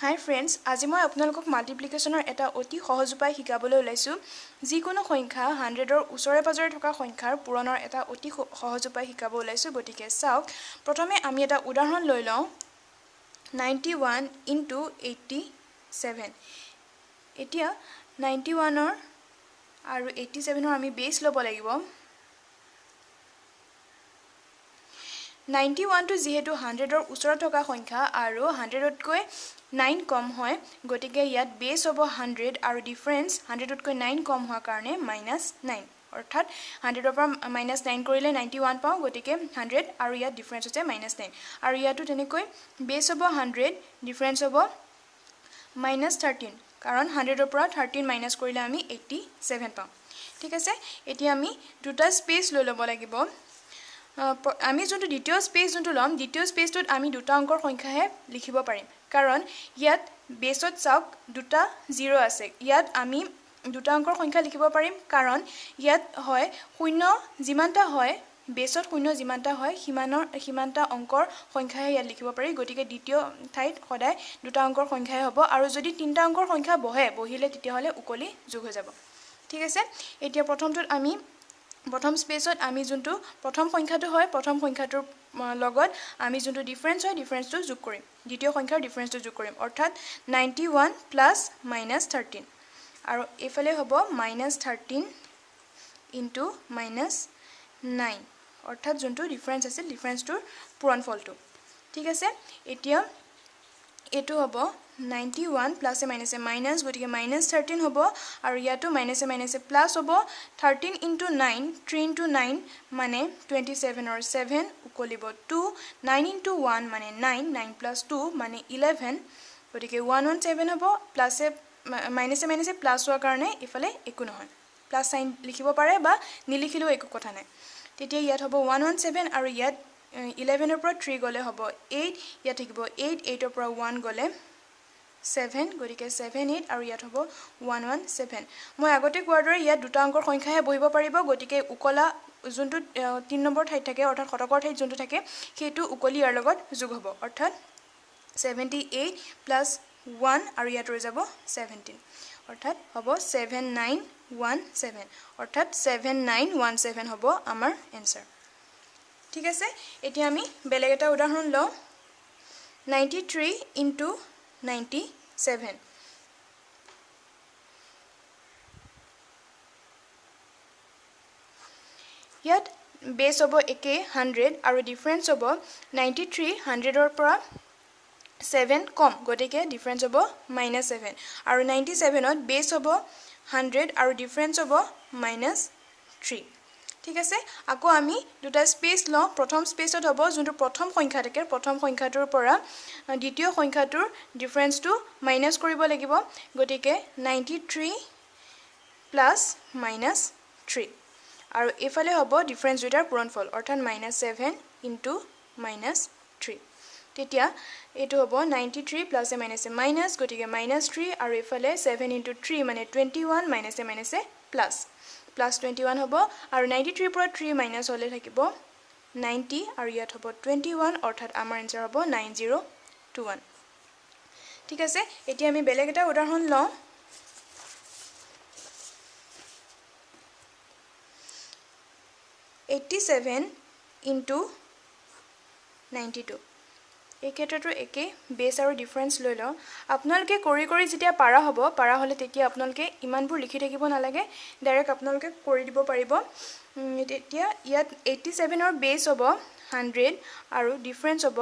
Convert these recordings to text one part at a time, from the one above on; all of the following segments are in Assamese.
হাই ফ্ৰেণ্ডছ, আজি মই আপোনালোকক মাল্টিপ্লিকেশ্যনৰ এটা অতি সহজ উপায় শিকাবলৈ ওলাইছোঁ। যিকোনো সংখ্যা 100ৰ ওচৰে পাজৰে থকা সংখ্যাৰ পূৰণৰ এটা অতি সহজ উপায় শিকাব ওলাইছোঁ। গতিকে চাওক, প্ৰথমে আমি এটা উদাহৰণ লৈ লওঁ, 91 ইনটু 87। এতিয়া 91ৰ আৰু 87ৰ আমি বেছ ল'ব লাগিব। 91টো যিহেতু 100ৰ ওচৰত থকা সংখ্যা আৰু 100তকৈ 9 কম হয়, গতিকে ইয়াত বেছ হ'ব 100 আৰু ডিফাৰেঞ্চ 100তকৈ 9 কম হোৱাৰ কাৰণে -9, অৰ্থাৎ 100ৰ পৰা -9 কৰিলে 91 পাওঁ, গতিকে 100 আৰু ইয়াত ডিফাৰেঞ্চ হৈছে -9। আৰু ইয়াতো তেনেকৈ বেছ হ'ব 100, ডিফাৰেঞ্চ হ'ব -13, কাৰণ 100ৰ পৰা 13 মাইনাছ কৰিলে আমি 87 পাওঁ। ঠিক আছে, এতিয়া আমি দুটা স্পেচ লৈ ল'ব লাগিব। আমি যোনটো দ্বিতীয় স্পেচ যোনটো ল'ম, দ্বিতীয় স্পেচটোত আমি দুটা অংকৰ সংখ্যাহে লিখিব পাৰিম, কাৰণ ইয়াত বেছত চাওক দুটা জিৰ' আছে। ইয়াত আমি দুটা অংকৰ সংখ্যা লিখিব পাৰিম, কাৰণ ইয়াত হয় শূন্য যিমানটা হয়, বেছত শূন্য যিমানটা হয় সিমানটা অংকৰ সংখ্যাহে ইয়াত লিখিব পাৰি। গতিকে দ্বিতীয় ঠাইত সদায় দুটা অংকৰ সংখ্যাই হ'ব, আৰু যদি তিনিটা অংকৰ সংখ্যা বহে, বহিলে তেতিয়াহ'লে উকলি যোগ হৈ যাব। ঠিক আছে, এতিয়া প্ৰথমটোত আমি প্ৰথম স্পেচত আমি যোনটো প্ৰথম সংখ্যাটো হয়, প্ৰথম সংখ্যাটোৰ লগত আমি যোনটো ডিফাৰেঞ্চ হয় ডিফাৰেঞ্চটো যোগ কৰিম, দ্বিতীয় সংখ্যাৰ ডিফাৰেঞ্চটো যোগ কৰিম, অৰ্থাৎ 91 প্লাছ -13, আৰু এইফালে হ'ব -13 ইনটু -9, অৰ্থাৎ যোনটো ডিফাৰেঞ্চ আছিল ডিফাৰেঞ্চটোৰ পূৰণফলটো। ঠিক আছে, এতিয়া এইটো হ'ব 91 প্লাছে মাইনাছে মাইনাছ, গতিকে -13 হ'ব, আৰু ইয়াতো মাইনাছে মাইনাছে প্লাছ হ'ব, 13 ইনটু 9, 3 ইনটু 9 মানে 27ৰ 7 উকলিব 2, 9 ইনটু 1 মানে 9, 9 প্লাছ 2 মানে 11, গতিকে 117 হ'ব। প্লাছে মাইনাছে মাইনাছে প্লাছ হোৱাৰ কাৰণে ইফালে একো নহয়, প্লাছ চাইন লিখিব পাৰে বা নিলিখিলেও একো কথা নাই। তেতিয়া ইয়াত হ'ব 117, আৰু ইয়াত 11ৰ পৰা 3 গ'লে হ'ব 8, ইয়াত থাকিব 8, 8ৰ পৰা 1 গ'লে 7, গতিকে 7 8, আৰু ইয়াত হ'ব 117। মই আগতে কোৱাৰ দৰে ইয়াত দুটা অংকৰ সংখ্যাহে বহিব পাৰিব, গতিকে উকলা যোনটো 3 নম্বৰ ঠাইত থাকে, অৰ্থাৎ শতকৰ ঠাইত যোনটো থাকে, সেইটো উকলি ইয়াৰ লগত যোগ হ'ব, অৰ্থাৎ 78 প্লাছ 1, আৰু ইয়াত ৰৈ যাব 17, অৰ্থাৎ হ'ব 7917, অৰ্থাৎ 7917 হ'ব আমাৰ এনচাৰ। ঠিক আছে, এতিয়া আমি বেলেগ এটা উদাহৰণ লওঁ, 93 ইনটু 97। ইয়াত বেছ হ'ব একেই 100 আৰু ডিফাৰেঞ্চ হ'ব 93, 100ৰ পৰা 7 কম, গতিকে ডিফাৰেঞ্চ হ'ব -7, আৰু 97ত বেছ হ'ব 100 আৰু ডিফাৰেঞ্চ হ'ব -3। ঠিক আছে, আকৌ আমি দুটা স্পেচ লওঁ। প্ৰথম স্পেচত হ'ব যোনটো প্ৰথম সংখ্যা থাকে, প্ৰথম সংখ্যাটোৰ পৰা দ্বিতীয় সংখ্যাটোৰ ডিফাৰেঞ্চটো মাইনাছ কৰিব লাগিব, গতিকে 93 প্লাছ -3, আৰু এইফালে হ'ব ডিফাৰেঞ্চ দুইটাৰ পূৰণফল, অৰ্থাৎ -7 ইনটু -3। তেতিয়া এইটো হ'ব 93 প্লাছে মাইনাছে মাইনাছ, গতিকে -3, আৰু এইফালে 7 ইনটু 3 মানে 21, মাইনাছে মাইনাছে প্লাছ, প্লাছ 21 হ'ব, আৰু 93ৰ পৰা 3 মাইনাছ হ'লে থাকিব 90, আৰু ইয়াত হ'ব 21, অৰ্থাৎ আমাৰ এনচাৰ হ'ব 9021। ঠিক আছে, এতিয়া আমি বেলেগ এটা উদাহৰণ লওঁ, 87 ইনটু 92। এই ক্ষেত্ৰতো একেই বেছ আৰু ডিফাৰেঞ্চ লৈ লওঁ। আপোনালোকে কৰি কৰি যেতিয়া পাৰা হ'ব, পাৰা হ'লে তেতিয়া আপোনালোকে ইমানবোৰ লিখি থাকিব নালাগে, ডাইৰেক্ট আপোনালোকে কৰি দিব পাৰিব। তেতিয়া ইয়াত 87ৰ বেছ হ'ব 100 আৰু ডিফাৰেঞ্চ হ'ব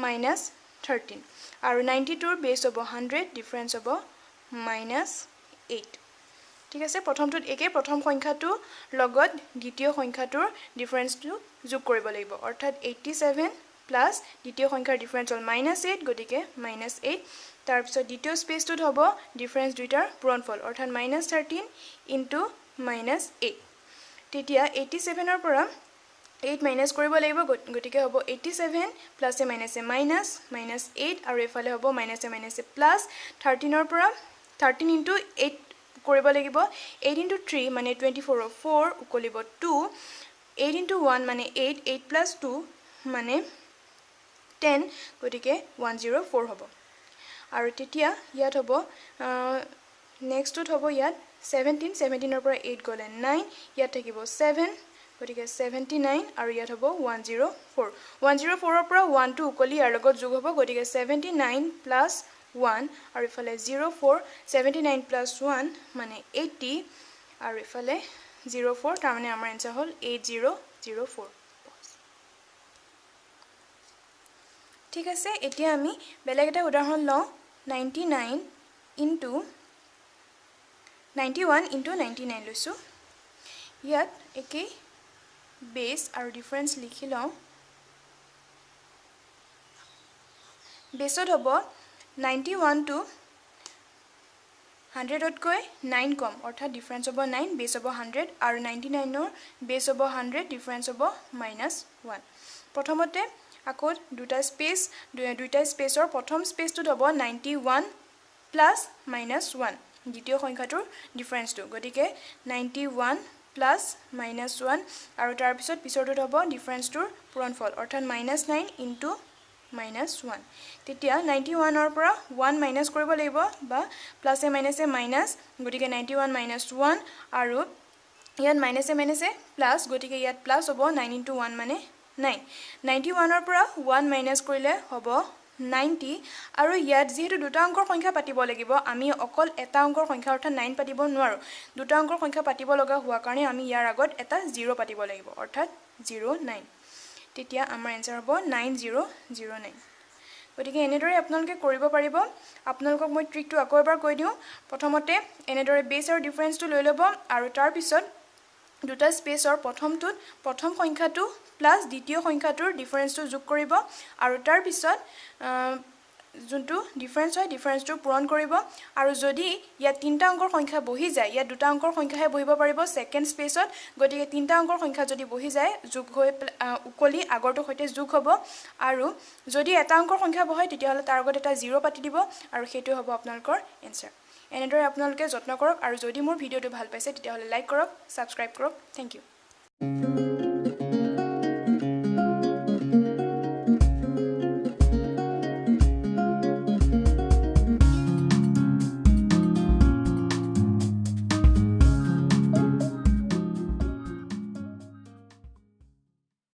-13, আৰু 92ৰ বেছ হ'ব 100, ডিফাৰেঞ্চ হ'ব -8। ঠিক আছে, প্ৰথমটোত একেই প্ৰথম সংখ্যাটোৰ লগত দ্বিতীয় সংখ্যাটোৰ ডিফাৰেঞ্চটো যোগ কৰিব লাগিব, অৰ্থাৎ 87 প্লাছ দ্বিতীয় সংখ্যাৰ ডিফাৰেঞ্চ হ'ল -8, গতিকে -8, তাৰপিছত দ্বিতীয় স্পেচটোত হ'ব ডিফাৰেঞ্চ দুইটাৰ পূৰণফল, অৰ্থাৎ -13 ইনটু -8। তেতিয়া 87ৰ পৰা 8 মাইনাছ কৰিব লাগিব, গতিকে হ'ব 87 প্লাছে মাইনাছে মাইনাছ, -8, আৰু এইফালে হ'ব মাইনাছে মাইনাছে প্লাছ, 13ৰ পৰা 13 ইনটু 8 কৰিব লাগিব, 8 ইনটু 3 মানে 24ৰ 4 উকলিব 2, 8 ইনটু 1 মানে 8, 8 প্লাছ 2 মানে 10, গতিকে 104 হ'ব। আৰু তেতিয়া ইয়াত হ'ব নেক্সটটোত হ'ব ইয়াত 17, 17ৰ পৰা 8 গ'লে 9, ইয়াত থাকিব 7, গতিকে 79 আৰু ইয়াত হ'ব 104। 104ৰ পৰা 1টো উকলি ইয়াৰ লগত যোগ হ'ব, গতিকে 79 প্লাছ 1 আৰু ইফালে 04, 79 প্লাছ 1 মানে 80 আৰু ইফালে 04, তাৰমানে আমাৰ এনচাৰ হ'ল 8004। ঠিক আছে, এতিয়া আমি বেলেগ এটা উদাহৰণ লওঁ। 99 ইনটু 91 ইনটু 99 লৈছোঁ। ইয়াত একেই বেছ আৰু ডিফাৰেঞ্চ লিখি লওঁ। বেছত হ'ব 91টো 100তকৈ 9 কম, অৰ্থাৎ ডিফাৰেঞ্চ হ'ব 9, বেছ হ'ব 100 আৰু 99ৰ বেছ হ'ব 100, ডিফাৰেঞ্চ হ'ব -1। প্ৰথমতে আকৌ দুটা স্পেচ, দুইটা স্পেচৰ প্ৰথম স্পেচটোত হ'ব 91 প্লাছ -1, দ্বিতীয় সংখ্যাটোৰ ডিফাৰেঞ্চটো, গতিকে 91 প্লাছ -1 আৰু তাৰপিছত পিছৰটোত হ'ব ডিফাৰেঞ্চটোৰ পূৰণফল, অৰ্থাৎ -9 ইনটু -1। তেতিয়া 91ৰ পৰা 1 মাইনাছ কৰিব লাগিব বা প্লাছে মাইনাছে মাইনাছ, গতিকে 91 মাইনাছ 1 আৰু ইয়াত মাইনাছে মাইনাছে প্লাছ, গতিকে ইয়াত প্লাছ হ'ব 9 ইনটু 1 মানে 9। 91ৰ পৰা 1 মাইনাছ কৰিলে হ'ব 90 আৰু ইয়াত যিহেতু দুটা অংকৰ সংখ্যা পাতিব লাগিব, আমি অকল এটা অংকৰ সংখ্যা অৰ্থাৎ 9 পাতিব নোৱাৰোঁ। দুটা অংকৰ সংখ্যা পাতিব লগা হোৱাৰ কাৰণে আমি ইয়াৰ আগত এটা 0 পাতিব লাগিব, অৰ্থাৎ 09। তেতিয়া আমাৰ এনচাৰ হ'ব 9009। গতিকে এনেদৰে আপোনালোকে কৰিব পাৰিব। আপোনালোকক মই ট্ৰিকটো আকৌ এবাৰ কৈ দিওঁ। প্ৰথমতে এনেদৰে বেছ আৰু ডিফাৰেঞ্চটো লৈ ল'ব আৰু তাৰপিছত দুটা স্পেচৰ প্ৰথমটোত প্ৰথম সংখ্যাটো প্লাছ দ্বিতীয় সংখ্যাটোৰ ডিফাৰেঞ্চটো যোগ কৰিব আৰু তাৰপিছত যোনটো ডিফাৰেঞ্চ হয় ডিফাৰেঞ্চটো পূৰণ কৰিব। আৰু যদি ইয়াত তিনিটা অংকৰ সংখ্যা বহি যায়, ইয়াত দুটা অংকৰ সংখ্যাহে বহিব পাৰিব ছেকেণ্ড স্পেচত, গতিকে তিনিটা অংকৰ সংখ্যা যদি বহি যায় যোগ হৈ উকলি আগৰটোৰ সৈতে যোগ হ'ব আৰু যদি এটা অংকৰ সংখ্যা বহে তেতিয়াহ'লে তাৰ আগত এটা 0 পাতি দিব আৰু সেইটো হ'ব আপোনালোকৰ এনচাৰ। এনেদৰে আপোনালোকে যত্ন কৰক আৰু যদি মোৰ ভিডিঅ'টো ভাল পাইছে তেতিয়াহ'লে লাইক কৰক, ছাবস্ক্ৰাইব কৰক। Thank you.